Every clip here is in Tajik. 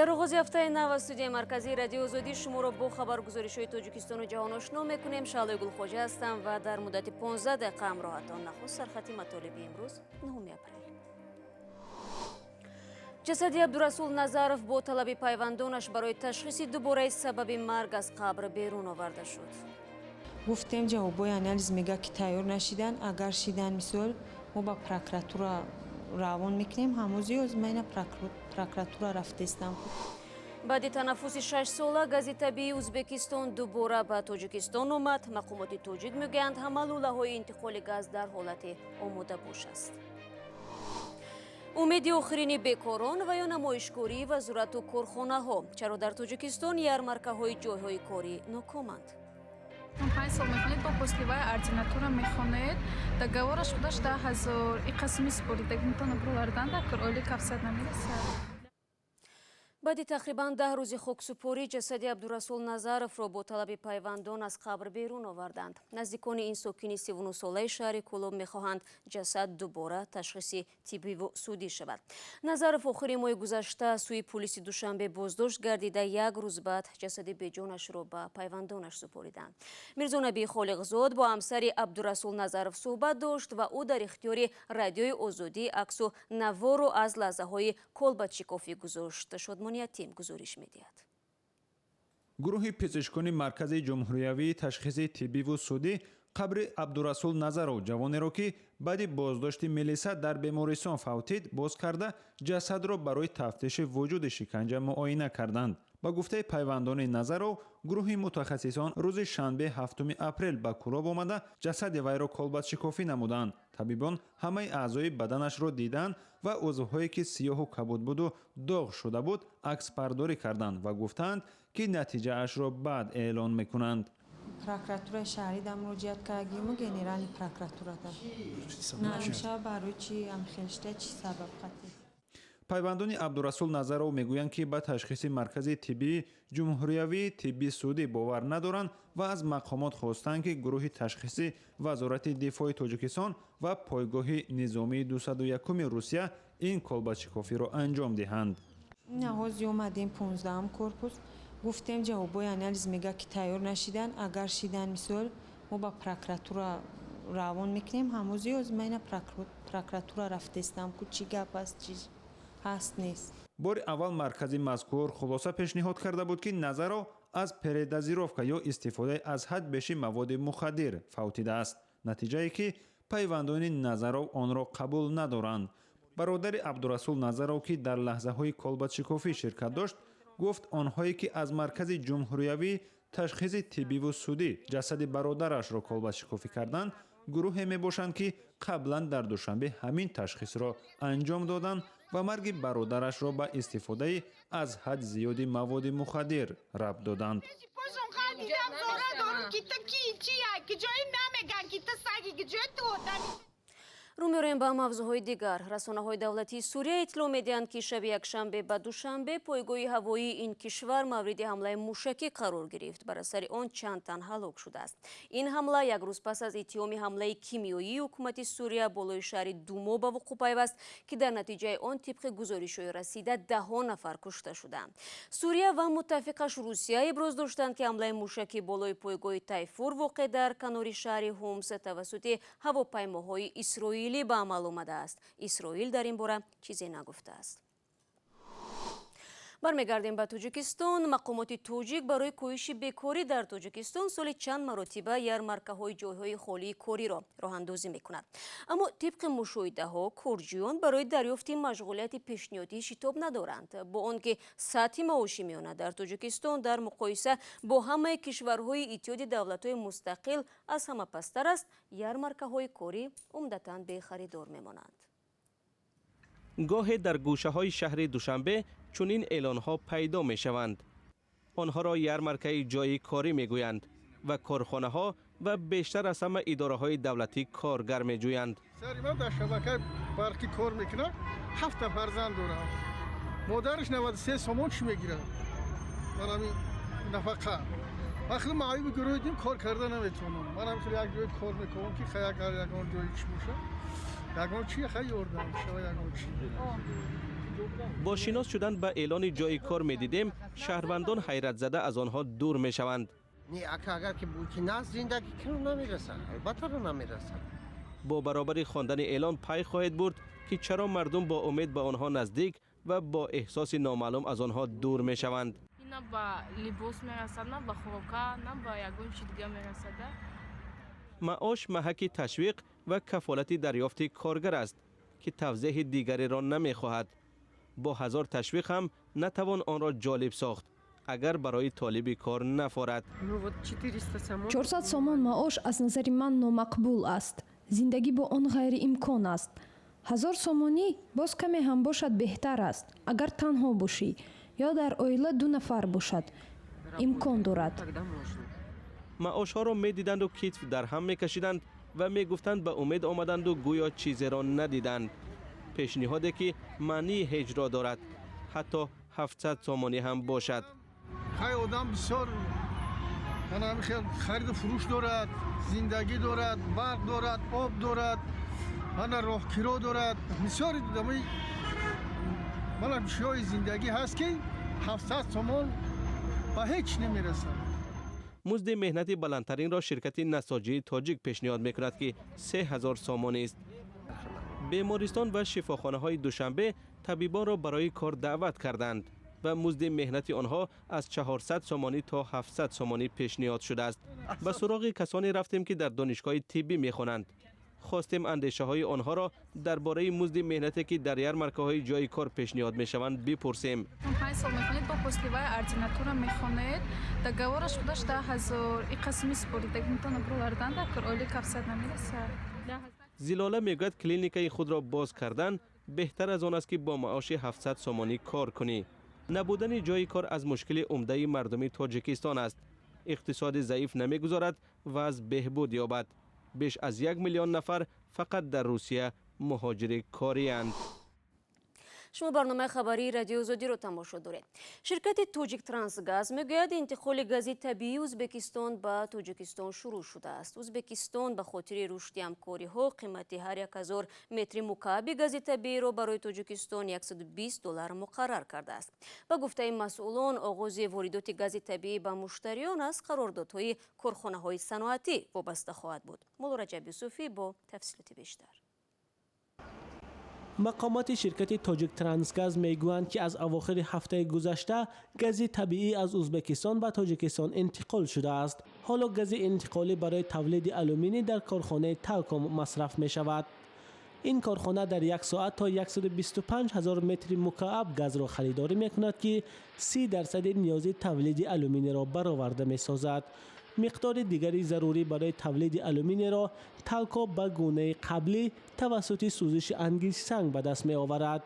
Дар оғози ҳафтаи нав аз студияи марказии Радиои Озодӣ шуморо бо хабаргузоришҳои Тоҷикистону ҷаҳон ошно мекунем. Шаҳлои Гулхоҷа ҳастам ва дар муддати 15 дақиқа ҳамроҳатон. Нахуст сархати матолиби имрӯз, 9 апрел. Ҷасади Абдурасул Назаров бо талаби пайвандонаш барои ташхиси дубораи сабаби марг аз қабр берун оварда шуд. Гуфтем, ҷавобҳои анализ мега, ки тайёр нашидан. Агар шидан, мисол, мо ба прокуратура равон мекунем. Ҳамози озмайна прокуратура рафтестам. Баъди танаффуси 6-сола гази табиии Ӯзбекистон дубора ба Тоҷикистон омад. Мақомоти тоҷик мегӯянд, ҳама лӯлаҳои интиқоли газ дар ҳолати омодабош аст. Умеди охирини бекорон ва ё намоишгории вазорату корхонаҳо: чаро дар Тоҷикистон ярмаркаҳои ҷойҳои корӣ нокоманд? 5 сол мехонед, бо послевая ординатура мехонед, договораш худаш 10 000. И қасми супоридагитона бировардан дар кор оили кафсад намерасад. Баъди тақрибан 10 рӯзи хоксупорӣ ҷасади Абдурасул Назаровро бо талаби пайвандон аз қабр берун оварданд. Наздикони ин сокини 39-солаи шаҳри Кӯлоб мехоҳанд, ҷасад дубора ташхиси тиббиву судӣ шавад. Назаров охири моҳи гузашта сӯи пулиси Душанбе боздошт гардида, як рӯз баъд ҷасади беҷонашро ба пайвандонаш супориданд. Мирзонаби Холиқзод бо ҳамсари Абдурасул Назаров суҳбат дошт ва ӯ дар ихтиёри Радиои Озодӣ аксу наворо аз лаҳзаҳои колбадшикофӣ гузошт. Шодмони Ятим гузориш медиҳад. Гурӯҳи пизишкони Маркази ҷумҳуриявии ташхиси тиббиву судӣ қабри Абдурасул Назаров, ҷавонеро, ки баъди боздошти милиса дар бемористон фавтид, боз карда, ҷасадро барои тафтиши вуҷуди шиканҷа муоина карданд. Ба гуфтаи пайвандони Назаров, гурӯҳи мутахассисон рӯзи шанбе, 7 апрел ба Кӯлоб омада, ҷасади вайро колбадшикофӣ намуданд. Табибон ҳамаи аъзои баданашро диданд ва узвҳое, ки сиёҳу кабуд буду доғ шуда буд, аксбардорӣ карданд ва гуфтаанд, ки натиҷаашро баъд эълон мекунанд. Прокуратураи шаҳрида муроҷиат кардагиму генеральный прокуратурада намешава. Барои чи амхелшта, чи сабаб қатӣ? Пайвандони Абдурасул Назаров мегӯянд, ки ба ташхиси Маркази тиббии ҷумҳуриявии тибби судӣ бовар надоранд ва аз мақомот хостанд, ки гурӯҳи ташхиси Вазорати дифои Тоҷикистон ва пойгоҳи низомии 201-уми Русия ин колбадшикофиро анҷом диҳанд. Ҳози омадем 15-ум корпус. Гуфтем, ҷавобҳои анализ мега, ки тайёр нашидан. Агар шидан, мисол, мо ба прокуратура равон мекунем. Ҳамози озмайна прокуратура рафтестам ку, чӣ гап аст, чи ҳаст, нест. Бори аввал маркази мазкур хулоса пешниҳод карда буд, ки Назаров аз передозировка ё истифодаи аз ҳад беши маводи мухаддир фавтидааст, натиҷае ки пайвандони Назаров онро қабул надоранд. Бародари Абдурасул Назаров, ки дар лаҳзаҳои колбадшикофӣ ширкат дошт, гуфт, онҳое ки аз Маркази ҷумҳуриявии ташхиси тиббиву судӣ ҷасади бародарашро колбадшикофӣ карданд, гурӯҳе мебошанд, ки қаблан дар Душанбе ҳамин ташхисро анҷом доданд ва марги бародарашро ба истифодаи аз ҳад зиёди маводи мухаддир рабт доданд. Дидам, зора дорум, ки ту ки, чия, ки ҷои намеган, ки ту саги, ки ҷои ту одами. Рӯ меорем ба мавзӯъҳои дигар. Расонаҳои давлатии Сурия иттилоъ медиҳанд, ки шаби якшанбе ба душанбе пойгоҳи ҳавоии ин кишвар мавриди ҳамлаи мушакӣ қарор гирифт. Бар асари он чанд тан ҳалок шудааст. Ин ҳамла як рӯз пас аз иттиҳоми ҳамлаи кимиёии ҳукумати Сурия болои шаҳри Думо ба вуқӯъ пайваст, ки дар натиҷаи он, тибқи гузоришҳои расида, даҳҳо нафар кушта шуданд. Сурия ва муттафиқаш Русия иброз доштанд, ки ҳамлаи мушакӣ болои пойгоҳи Тайфур, воқеъ дар канори шаҳри Ҳумс, тавассути ҳавопаймоҳои Исроилӣ ба амал омадааст. Исроил дар ин бора чизе нагуфтааст. Бармегардем ба Тоҷикистон. Мақомоти тоҷик барои коҳиши бекорӣ дар Тоҷикистон соли чанд маротиба ярмаркаҳои ҷойҳои холии кориро роҳандозӣ мекунад. Аммо тибқи мушоҳидаҳо, корҷӯён барои дарёфти машғулияти пешниҳодӣ шитоб надоранд. Бо он ки сатҳи маоши миёна дар Тоҷикистон дар муқоиса бо ҳамаи кишварҳои Иттиҳоди Давлатҳои Мустақил аз ҳама пасттар аст, ярмаркаҳои корӣ умдатан бехаридор мемонанд. Гоҳе дар гӯшаҳои шаҳри Душанбе чунин эълонҳо пайдо мешаванд. Онҳоро ярмаркаи ҷойи корӣ мегӯянд ва корхонаҳо ва бештар аз ҳама идораҳои давлатӣ коргар меҷӯянд. Сари ман дар шабакаи барқӣ кор мекунад, ҳафта фарзанд дорам. Модараш 93 сомон чӣ мегирад, ман ҳамин нафақа. Ман хеле маъюби гурӯҳи дим, кор карда наметавонам. Ман ҳам хеле як ҷое кор мекунам, ки ягон ҷое чӣ боша, ягон чи хай ёрдам шава, ягон чи. Бо шинос шудан ба эълони ҷои кор медидем, шаҳрвандон ҳайратзада аз онҳо дур мешаванд. Не, ака, агар ки на зиндагӣ кунам, намерасад, албатта намерасад. Бо баробари хондани эълон пай хоҳед бурд, ки чаро мардум бо умед ба онҳо наздик ва бо эҳсоси номаълум аз онҳо дур мешаванд. На ба либос мерасад, на ба хӯрока, на ба ягон чи дига мерасада. Маош маҳаки ташвиқ ва кафолати дарёфти коргар аст, ки тавзеҳи дигареро намехоҳад. Бо ҳазор ташвиқ ҳам натавон онро ҷолиб сохт, агар барои толиби кор нафорад. 400 сомон маош аз назари ман номақбул аст. Зиндагӣ бо он ғайриимкон аст. 1000 сомонӣ боз каме ҳам бошад, беҳтар аст. Агар танҳо бошӣ ё дар оила ду нафар бошад, имкон дорад. Маошҳоро медиданду китф дар ҳам мекашиданд ва мегуфтанд, ба умед омаданду гӯё чизеро надиданд. Пешниҳоде, ки маънии ҳеҷро дорад, ҳатто 700 сомонӣ ҳам бошад. Хай, одам бисёр хел хариду фурӯш дорад, зиндагӣ дорад, барқ дорад, об дорад, ана роҳкиро дорад, бисёри дамои мана чиҳои зиндагӣ ҳаст, ки 700 сомон ба ҳеҷ намерасад. Музди меҳнати баландтаринро ширкати насоҷии тоҷик пешниҳод мекунад, ки 3000 сомонӣ аст. Бемористон ва шифохонаҳои Душанбе табибонро барои кор даъват карданд ва музди меҳнати онҳо аз 400 сомонӣ то 700 сомонӣ пешниҳод шудааст. Ба суроғи касоне рафтем, ки дар донишгоҳи тиббӣ мехонанд. Хостем андешаҳои онҳоро дар бораи музди меҳнате, ки дар ярмаркаҳои ҷои кор пешниҳод мешаванд, бипурсем. 5 сол мехонед, бо послевая ординатура мехонед, договораш худаш 10 000, и қасми супоридагитона бировардан дар оили кафсад намерасад. Зилола мегӯяд, клиникаи худро боз кардан беҳтар аз он аст, ки бо маоши 700 сомонӣ кор кунӣ. Набудани ҷои кор аз мушкили умдаи мардуми Тоҷикистон аст. Иқтисоди заиф намегузорад вазъ беҳбуд ёбад. Беш аз 1 миллион нафар фақат дар Русия муҳоҷири корианд. Шумо барномаи хабарии Радиои Озодиро тамошо доред. Ширкати Тоҷик Трансгаз мегӯяд, интиқоли гази табиии Ӯзбекистон ба Тоҷикистон шурӯъ шудааст. Ӯзбекистон ба хотири рушди ҳамкориҳо қимати ҳар 1000 метри мукааби гази табииро барои Тоҷикистон 120 доллар муқаррар кардааст. Ба гуфтаи масъулон, оғози воридоти гази табиӣ ба муштариён аз қарордодҳои корхонаҳои саноатӣ вобаста хоҳад буд. Мулло Раҷаб Юсуфӣ бо тафсилоти бештар. Мақомоти ширкати Тоҷик Трансгаз мегӯянд, ки аз авохири ҳафтаи гузашта гази табиӣ аз Ӯзбекистон ба Тоҷикистон интиқол шудааст. Ҳоло гази интиқолӣ барои тавлиди алюминий дар корхонаи Талком масраф мешавад. Ин корхона дар як соат то 125 ҳазор метри мукааб газро харидорӣ мекунад, ки 30 дарсади ниёзи тавлиди алюминийро бароварда месозад. Миқдори дигари зарурӣ барои тавлиди алюминийро Талко ба гунаи қаблӣ тавассути сӯзиши ангиштсанг ба даст меоварад.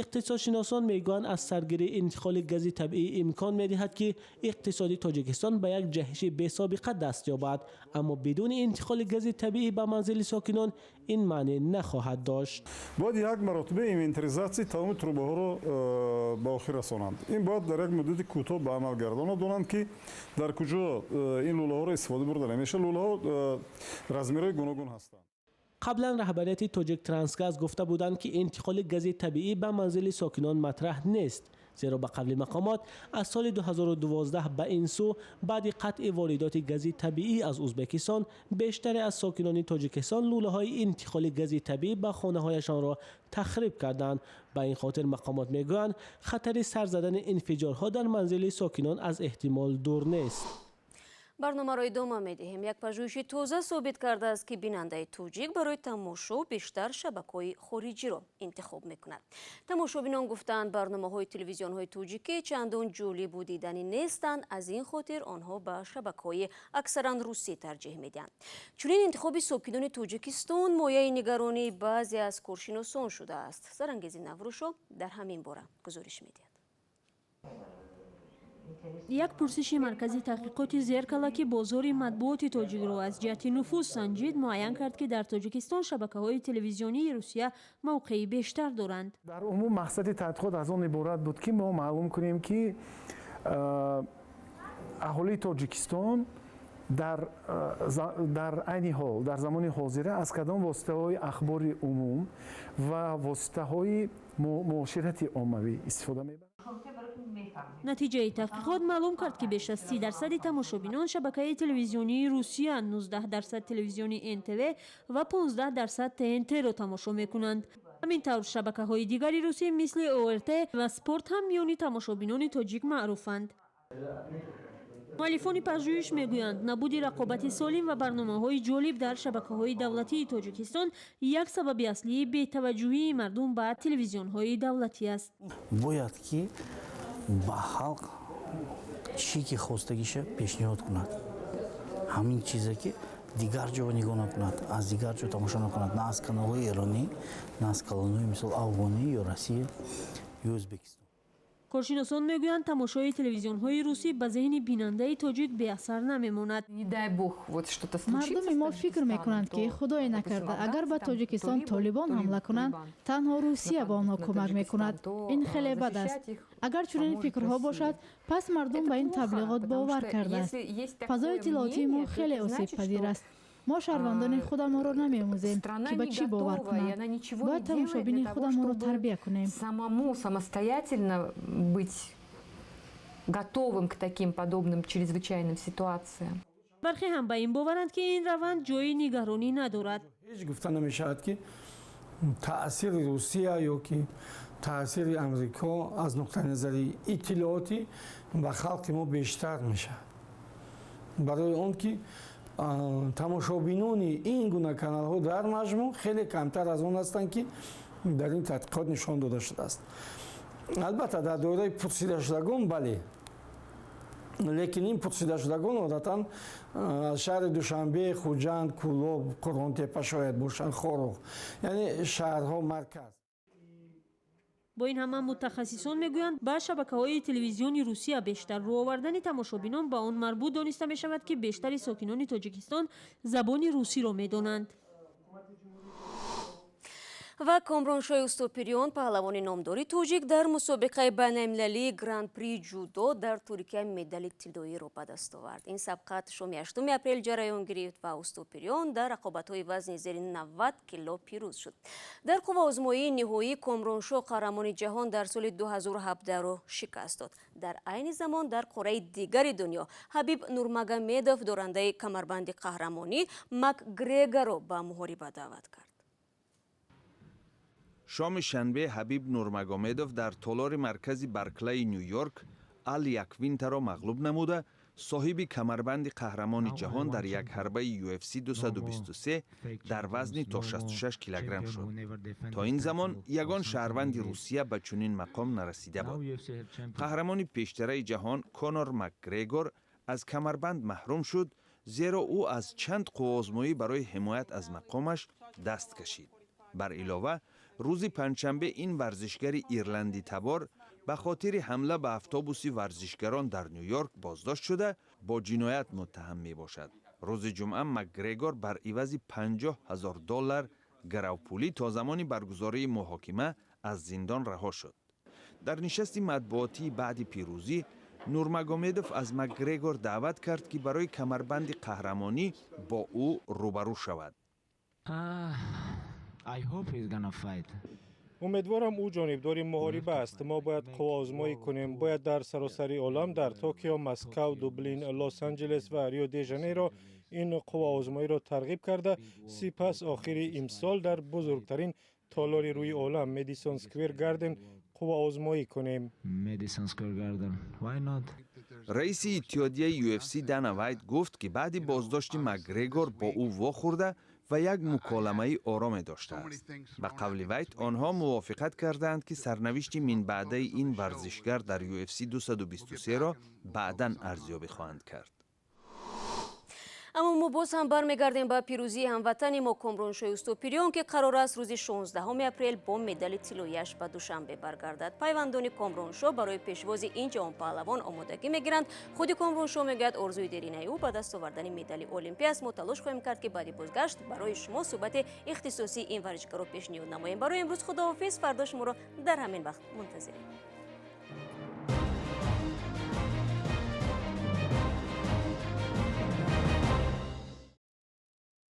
Иқтисодшиносон мегӯянд, аз саргирии интиқоли гази табиӣ имкон медиҳад, ки иқтисоди Тоҷикистон ба як ҷаҳиши бесобиқа даст ёбад, аммо бидуни интиқоли гази табиӣ ба манзили сокинон ин маънӣ нахоҳад дошт. Бояд як маротиба инвентаризатсияи тамоми трубаҳоро ба охир расонанд. Ин бояд дар як муддати кӯтоҳ ба амал гардонад, донанд, ки дар куҷо ин лӯлаҳоро истифода бурда намешавад. Лӯлаҳо размерҳои гуногун ҳастанд. Қаблан раҳбарияти Тоҷик Трансгаз гуфта буданд, ки интиқоли гази табиӣ ба манзили сокинон матраҳ нест, зеро ба қавли мақомот, аз соли 2012 ба ин сӯ, баъди қатъи воридоти гази табиӣ аз Ӯзбекистон, бештаре аз сокинони Тоҷикистон лӯлаҳои интиқоли гази табиӣ ба хонаҳояшонро тахриб карданд. Ба ин хотир мақомот мегӯянд, хатари сар задани инфиҷорҳо дар манзили сокинон аз эҳтимол дур нест. Барномаро идома медиҳем. Як пажӯҳиши тоза собит кардааст, ки бинандаи тоҷик барои тамошо бештар шабакаҳои хориҷиро интихоб мекунад. Тамошобинон гуфтаанд, барномаҳои телевизионҳои тоҷикӣ чандон ҷолибу диданӣ нестанд, аз ин хотир онҳо ба шабакаҳои аксаран русӣ тарҷиҳ медиҳанд. Чунин интихоби сокинони Тоҷикистон мояи нигаронии баъзе аз коршиносон шудааст. Сарангези Наврӯшо дар ҳамин бора гузориш медиҳад. Як пурсиши Маркази таҳқиқоти Зеркала, ки бозори матбуоти тоҷикро аз ҷиҳати нуфуз санҷид, муайян кард, ки дар Тоҷикистон шабакаҳои телевизионии Русия мавқеи бештар доранд. Дар умум мақсади таҳқиқот аз он иборат буд, ки мо маълум кунем, ки аҳолии Тоҷикистон Дар айни ҳол, дар замони ҳозира, аз кадом воситаҳои ахбори умум ва воситаҳои муоширати оммавӣ истифода мебаранд? Натиҷаи таҳқиқот маълум кард, ки беш аз 30% тамошобинон шабакаи телевизионии Русия, 19% телевизиони НТВ ва 15% ТНТ-ро тамошо мекунанд. Ҳамин тавр, шабакаҳои дигари русӣ мисли ОРТ ва Спорт ҳам миёни тамошобинони тоҷик маъруфанд. Муаллифони пажӯҳиш мегӯянд, набуди рақобати солим ва барномаҳои ҷолиб дар шабакаҳои давлатии Тоҷикистон як сабаби аслии бетаваҷҷӯҳии мардум ба телевизионҳои давлатӣ аст. Бояд ки ба халқ чӣ ки хостагиша пешниҳод кунад, ҳамин чизе ки дигар ҷо нигоҳ накунад, аз дигар ҷо тамошо накунад, на аз каналҳои эронӣ, на аз каналҳои, мисол, афғонӣ ё Россия ё Ӯзбекистон. Коршиносон мегӯянд, тамошои телевизионҳои русӣ ба зеҳни бинандаи тоҷик беасар намемонад. Мардуми мо фикр мекунанд, ки, худое накарда, агар ба Тоҷикистон Толибон ҳамла кунанд, танҳо Русия ба онҳо кӯмак мекунад. Ин хеле бад аст. Агар чунин фикрҳо бошад, пас мардум ба ин таблиғот бовар кардааст. Фазои иттилоотии мо хеле осебпазир аст. Мо шаҳрвандони худамонро намеомӯзем, ки ба чӣ бовар кунанд. Бояд тамошобини худамонро тарбия кунем. Самому самостоятельно быть готовым к таким подобным чрезвычайным ситуациям. Бархе ҳам ба ин боваранд, ки ин раванд ҷои нигаронӣ надорад. Ҳеҷ гуфта намешавад, ки таъсири Русия ё ки таъсири Амрико аз нуқтаи назари иттилоотӣ ба халқи мо бештар мешавад, барои он ки тамошобинони ин гуна каналҳо дар маҷмӯъ хеле камтар аз он ҳастанд, ки дар ин тадқиқот нишон дода шудааст. Албатта, дар доираи пурсидашудагон, бале, лекин ин пурсидашудагон одатан аз шаҳри Душанбе, Хуҷанд, Кӯлоб, Қурғонтепа шояд бошанд, Хоруғ, яъне шаҳрҳо, марказ. Бо ин ҳама, мутахассисон мегӯянд, ба шабакаҳои телевизиони Русия бештар рӯ овардани тамошобинон ба он марбут дониста мешавад, ки бештари сокинони Тоҷикистон забони русиро медонанд. Ва Комроншоҳи Устопириён, паҳлавони номдори тоҷик, дар мусобиқаи байналмилалии Гран-при ҷудо дар Туркия медали тиллоиро ба даст овард. Ин сабқат шоми 8 апрел ҷараён гирифт ва Устопириён дар рақобатҳои вазни зери 90 кило пирӯз шуд. Дар қувваозмоии ниҳоӣ Комроншоҳ қаҳрамони ҷаҳон дар соли 2017-ро шикаст дод. Дар айни замон дар қораи дигари дунё Ҳабиб Нурмагомедов, дорандаи камарбанди қаҳрамонӣ, Макгрегорро ба муҳориба даъват кард. Шоми шанбе Ҳабиб Нурмагомедов дар толори маркази Барклайи Ню-Йорк Ал Яквинтаро мағлуб намуда, соҳиби камарбанди қаҳрамони ҷаҳон дар як ҳарбаи UFC 223 дар вазни то 66 килограмм шуд. То ин замон ягон шаҳрванди Русия ба чунин мақом нарасида буд. Қаҳрамони пештараи ҷаҳон Конор Макгрегор аз камарбанд маҳрум шуд, зеро ӯ аз чанд қувваозмоӣ барои ҳимоят аз мақомаш даст кашид. Бар илова, рӯзи панҷшанбе ин варзишгари ирландитабор ба хотири ҳамла ба автобуси варзишгарон дар Ню-Йорк боздошт шуда, бо ҷиноят муттаҳам мебошад. Рӯзи ҷумъа Макгрегор бар ивази 50 000 доллар гаравпулӣ то замони баргузории муҳокима аз зиндон раҳо шуд. Дар нишасти матбуотии баъди пирӯзӣ Нурмагомедов аз Макгрегор даъват кард, ки барои камарбанди қаҳрамонӣ бо ӯ рӯбарӯ шавад. Умедворам, ӯ ҷонибдори муҳориба аст. Мо бояд қувваозмоӣ кунем. Бояд дар саросари олам, дар Токио, Москав, Дублин, Лос Анҷелес ва Рио де Жанейро ин қувваозмоиро тарғиб карда, сипас охири имсол дар бузургтарин толори рӯи олам, Медисон Сквер Гарден, қувваозмоӣ кунем. Раиси иттиҳодияи UFC Дана Вайт гуфт, ки баъди боздошти Макгрегор бо ӯ вохӯрда ва як муколамаи ороме доштааст. Ба қавли Вайт, онҳо мувофиқат кардаанд, ки сарнавишти минбаъдаи ин варзишгар дар UFC 223-ро баъдан арзёбӣ хоҳанд кард. Аммо мо боз ҳам бармегардем ба пирӯзии ҳамватани мо Комроншоҳи Устопириён, ки қарор аст рӯзи 16 апрел бо медали тиллояш ба Душанбе баргардад. Пайвандони Комроншоҳ барои пешвози ин ҷавонпаҳлавон омодагӣ мегиранд. Худи Комроншоҳ мегӯяд, орзуи деринаи ӯ ба даст овардани медали олимпӣ аст. Мо талош хоҳем кард, ки баъди бозгашт барои шумо суҳбати ихтисосии ин варзишгарро пешниҳод намоем. Барои имрӯз худоҳофиз. Фардо шуморо дар ҳамин вақт мунтазирем.